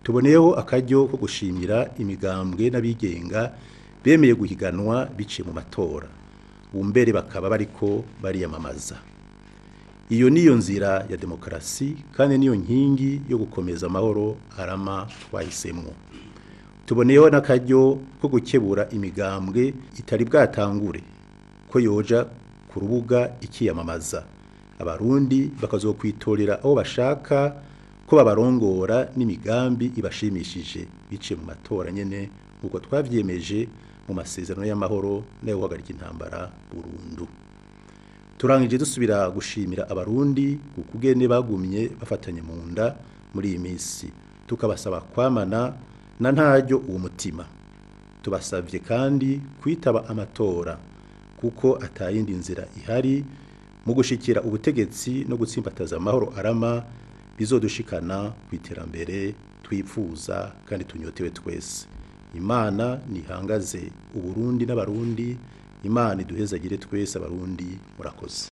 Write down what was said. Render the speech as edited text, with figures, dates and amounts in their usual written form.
Tuboneyeho akaryo ko gushimira imigambwe n'abigenga bemeye guhiganwa biciye mu matora, ubu bakaba bariko bariyamamaza. Iyo niyo nzira ya demokarasi kandi niyo nkingi yo gukomeza amahoro arama twahisemwo. Tuboneyeho n'akaryo ko gukebura imigambwe itari bwatangure ko yoja ku rubuga ikiyamamaza, abarundi bakazokwitorera aho bashaka ko babarongora n'imigambi ibashimishije biciye mu matora nyene nk'uko twavyiyemeje mu masezerano y'amahoro n'ayo guhagarika intambara burundu. Turangije dusubira gushimira abarundi ukugene bagumye bafatanye mu nda muri iyi minsi, tukabasaba kwamana na ntaryo uwo mutima. Tubasavye kandi kwitaba amatora kuko atayindi nzira ihari mu gushikira ubutegetsi no gutsimbataza amahoro arama bizodushikana ku iterambere twipfuza kandi tunyotewe twese. Imana nihangaze Uburundi n'abarundi, Imana iduhezagire twese abarundi. Murakoze.